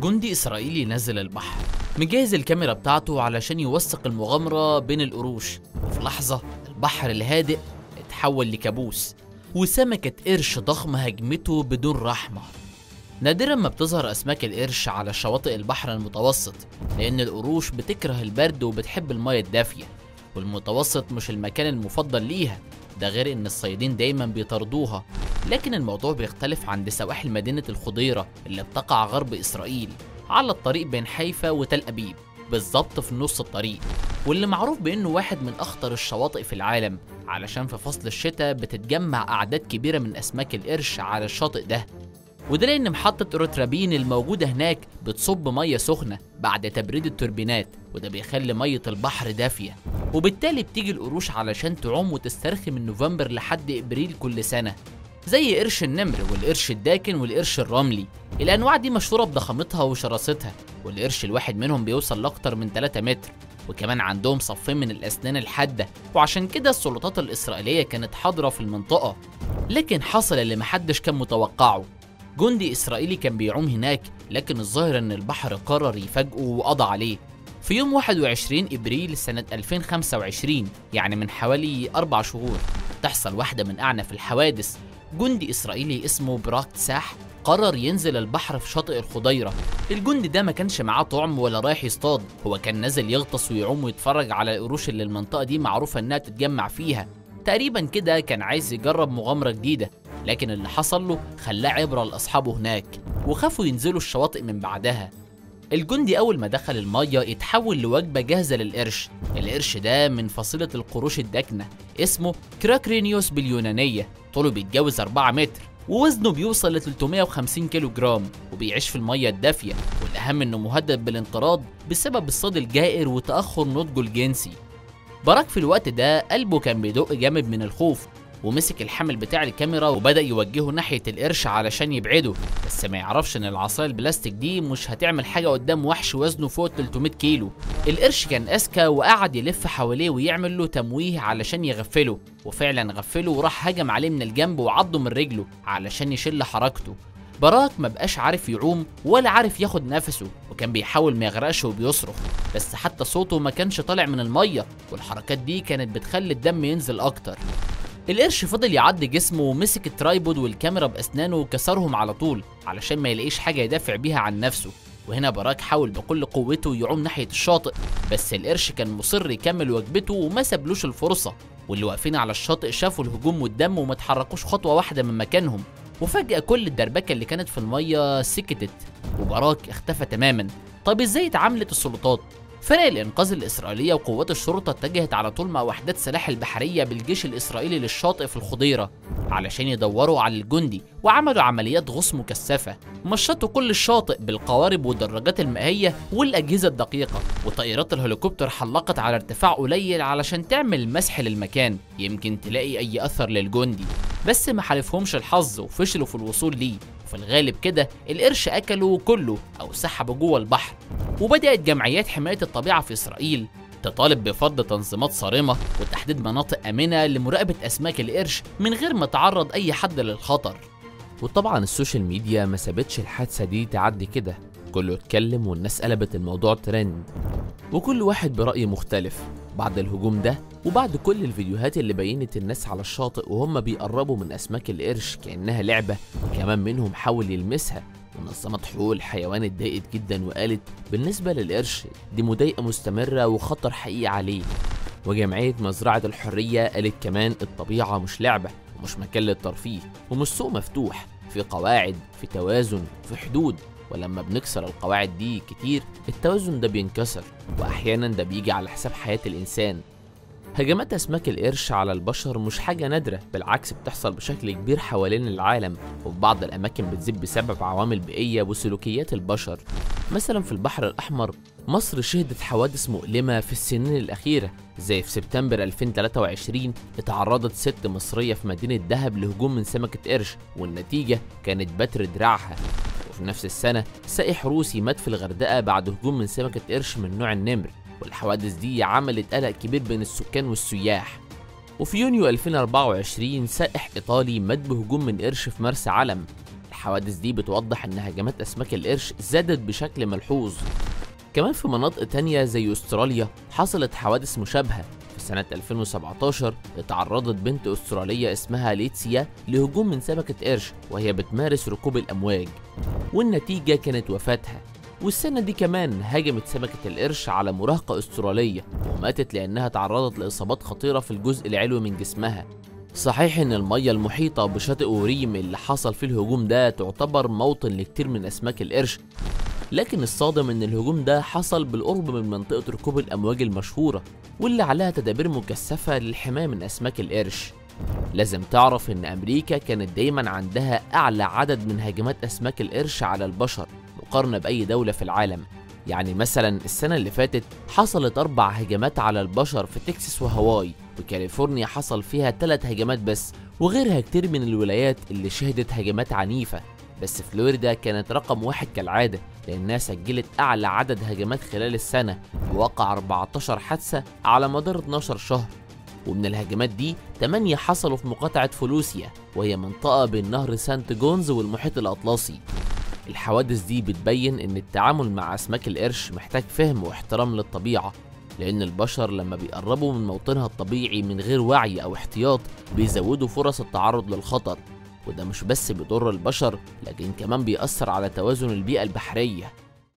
جندي إسرائيلي نزل البحر مجهز الكاميرا بتاعته علشان يوثق المغامرة بين القروش، وفي لحظة البحر الهادئ اتحول لكابوس وسمكة قرش ضخمة هجمته بدون رحمة. نادرا ما بتظهر أسماك القرش على شواطئ البحر المتوسط لأن القروش بتكره البرد وبتحب المية الدافية، والمتوسط مش المكان المفضل ليها، ده غير إن الصيادين دايما بيطاردوها. لكن الموضوع بيختلف عند سواحل مدينة الخضيرة اللي بتقع غرب إسرائيل على الطريق بين حيفا وتل أبيب، بالظبط في نص الطريق، واللي معروف بأنه واحد من أخطر الشواطئ في العالم علشان في فصل الشتاء بتتجمع أعداد كبيرة من أسماك القرش على الشاطئ ده، وده لأن محطة روترابين الموجودة هناك بتصب مية سخنة بعد تبريد التوربينات، وده بيخلي مية البحر دافية، وبالتالي بتيجي القروش علشان تعوم وتسترخي من نوفمبر لحد إبريل كل سنة، زي قرش النمر والقرش الداكن والقرش الرملي. الأنواع دي مشهورة بضخامتها وشراستها، والقرش الواحد منهم بيوصل لأكتر من 3 متر، وكمان عندهم صفين من الأسنان الحادة، وعشان كده السلطات الإسرائيلية كانت حاضرة في المنطقة. لكن حصل اللي محدش كان متوقعه، جندي إسرائيلي كان بيعوم هناك، لكن الظاهر إن البحر قرر يفاجئه وقضى عليه. في يوم 21 إبريل سنة 2025، يعني من حوالي 4 شهور، تحصل واحدة من أعنف الحوادث. جندي إسرائيلي اسمه براك تساح قرر ينزل البحر في شاطئ الخضيرة. الجندي ده ما كانش معاه طعم ولا رايح يصطاد، هو كان نازل يغطس ويعوم ويتفرج على القروش اللي المنطقة دي معروفة إنها تتجمع فيها. تقريبا كده كان عايز يجرب مغامرة جديدة، لكن اللي حصل له خلاه عبرة لأصحابه هناك، وخافوا ينزلوا الشواطئ من بعدها. الجندي أول ما دخل المية اتحول لوجبة جاهزة للقرش. القرش ده من فصيلة القروش الداكنة، اسمه كراكرينيوس باليونانية، طوله بيتجاوز 4 متر ووزنه بيوصل ل 350 كيلو جرام، وبيعيش في المية الدافية، والأهم إنه مهدد بالانقراض بسبب الصيد الجائر وتأخر نضجه الجنسي. براك في الوقت ده قلبه كان بيدق جامد من الخوف، ومسك الحمل بتاع الكاميرا وبدأ يوجهه ناحية القرش علشان يبعده، بس ما يعرفش ان العصاية البلاستيك دي مش هتعمل حاجة قدام وحش وزنه فوق 300 كيلو. القرش كان أذكى وقعد يلف حواليه ويعمل له تمويه علشان يغفله، وفعلا غفله وراح هجم عليه من الجنب وعضه من رجله علشان يشل حركته. براك ما بقاش عارف يعوم ولا عارف ياخد نفسه، وكان بيحاول ما يغرقش وبيصرخ، بس حتى صوته ما كانش طالع من المية، والحركات دي كانت بتخلي الدم ينزل أكتر. القرش فضل يعض جسمه ومسك ال tripod والكاميرا بأسنانه وكسرهم على طول علشان ما يلاقيش حاجة يدافع بيها عن نفسه. وهنا براك حاول بكل قوته يعوم ناحية الشاطئ، بس القرش كان مصر يكمل وجبته وما سابلوش الفرصة، واللي واقفين على الشاطئ شافوا الهجوم والدم وما اتحركوش خطوة واحدة من مكانهم. وفجأة كل الدربكة اللي كانت في المية سكتت وبراك اختفى تماما. طب ازاي اتعاملت السلطات؟ فرق الإنقاذ الإسرائيلية وقوات الشرطة اتجهت على طول مع وحدات سلاح البحرية بالجيش الإسرائيلي للشاطئ في الخضيرة علشان يدوروا على الجندي، وعملوا عمليات غوص مكثفة، مشطوا كل الشاطئ بالقوارب والدراجات المائية والأجهزة الدقيقة، وطائرات الهليكوبتر حلقت على ارتفاع قليل علشان تعمل مسح للمكان يمكن تلاقي أي أثر للجندي، بس ما حالفهمش الحظ وفشلوا في الوصول ليه. وفي الغالب كده القرش أكله كله أو سحبه جوه البحر. وبدأت جمعيات حماية الطبيعة في إسرائيل تطالب بفرض تنظيمات صارمة وتحديد مناطق آمنة لمراقبة أسماك القرش من غير ما تعرض أي حد للخطر. وطبعا ال social media ما سابتش الحادثة دي تعدي كده، كله اتكلم والناس قلبت الموضوع ترند، وكل واحد برأي مختلف. بعد الهجوم ده وبعد كل الفيديوهات اللي بينت الناس على الشاطئ وهم بيقربوا من أسماك القرش كأنها لعبة، وكمان منهم حاول يلمسها، منظمة حقوق الحيوان اتضايقت جدا وقالت بالنسبة للقرش دي مضايقة مستمرة وخطر حقيقي عليه. وجمعية مزرعة الحرية قالت كمان الطبيعة مش لعبة ومش مكان للترفيه ومش سوق مفتوح، في قواعد، في توازن، في حدود، ولما بنكسر القواعد دي كتير التوازن ده بينكسر، وأحيانا ده بيجي على حساب حياة الإنسان. هجمات أسماك القرش على البشر مش حاجة نادرة، بالعكس بتحصل بشكل كبير حوالين العالم، وفي بعض الأماكن بتزيد بسبب عوامل بيئية وسلوكيات البشر. مثلا في البحر الأحمر مصر شهدت حوادث مؤلمة في السنين الأخيرة، زي في سبتمبر 2023 اتعرضت ست مصرية في مدينة دهب لهجوم من سمكة قرش، والنتيجة كانت بتر دراعها. وفي نفس السنة سائح روسي مات في الغردقة بعد هجوم من سمكة قرش من نوع النمر، والحوادث دي عملت قلق كبير بين السكان والسياح. وفي يونيو 2024 سائح إيطالي مات بهجوم من قرش في مرسى علم. الحوادث دي بتوضح إن هجمات أسماك القرش زادت بشكل ملحوظ. كمان في مناطق تانية زي أستراليا حصلت حوادث مشابهة. في سنة 2017 اتعرضت بنت أسترالية اسمها ليتسيا لهجوم من سمكة قرش وهي بتمارس ركوب الأمواج، والنتيجة كانت وفاتها. والسنة دي كمان هاجمت سمكة القرش على مراهقة أسترالية وماتت لأنها تعرضت لإصابات خطيرة في الجزء العلوي من جسمها. صحيح إن المية المحيطة بشاطئ وريم اللي حصل فيه الهجوم ده تعتبر موطن لكتير من أسماك القرش، لكن الصادم إن الهجوم ده حصل بالقرب من منطقة ركوب الأمواج المشهورة واللي عليها تدابير مكثفة للحماية من أسماك القرش. لازم تعرف إن أمريكا كانت دايما عندها أعلى عدد من هجمات أسماك القرش على البشر مقارنة بأي دولة في العالم. يعني مثلا السنة اللي فاتت حصلت 4 هجمات على البشر في تكساس وهاواي، وكاليفورنيا حصل فيها 3 هجمات بس، وغيرها كتير من الولايات اللي شهدت هجمات عنيفة. بس فلوريدا كانت رقم 1 كالعادة، لأنها سجلت أعلى عدد هجمات خلال السنة بواقع 14 حادثة على مدار 12 شهر. ومن الهجمات دي 8 حصلوا في مقاطعة فلوسيا، وهي منطقة بين نهر سانت جونز والمحيط الأطلسي. الحوادث دي بتبين إن التعامل مع أسماك القرش محتاج فهم واحترام للطبيعة، لأن البشر لما بيقربوا من موطنها الطبيعي من غير وعي أو احتياط بيزودوا فرص التعرض للخطر، وده مش بس بيضر البشر لكن كمان بيأثر على توازن البيئة البحرية.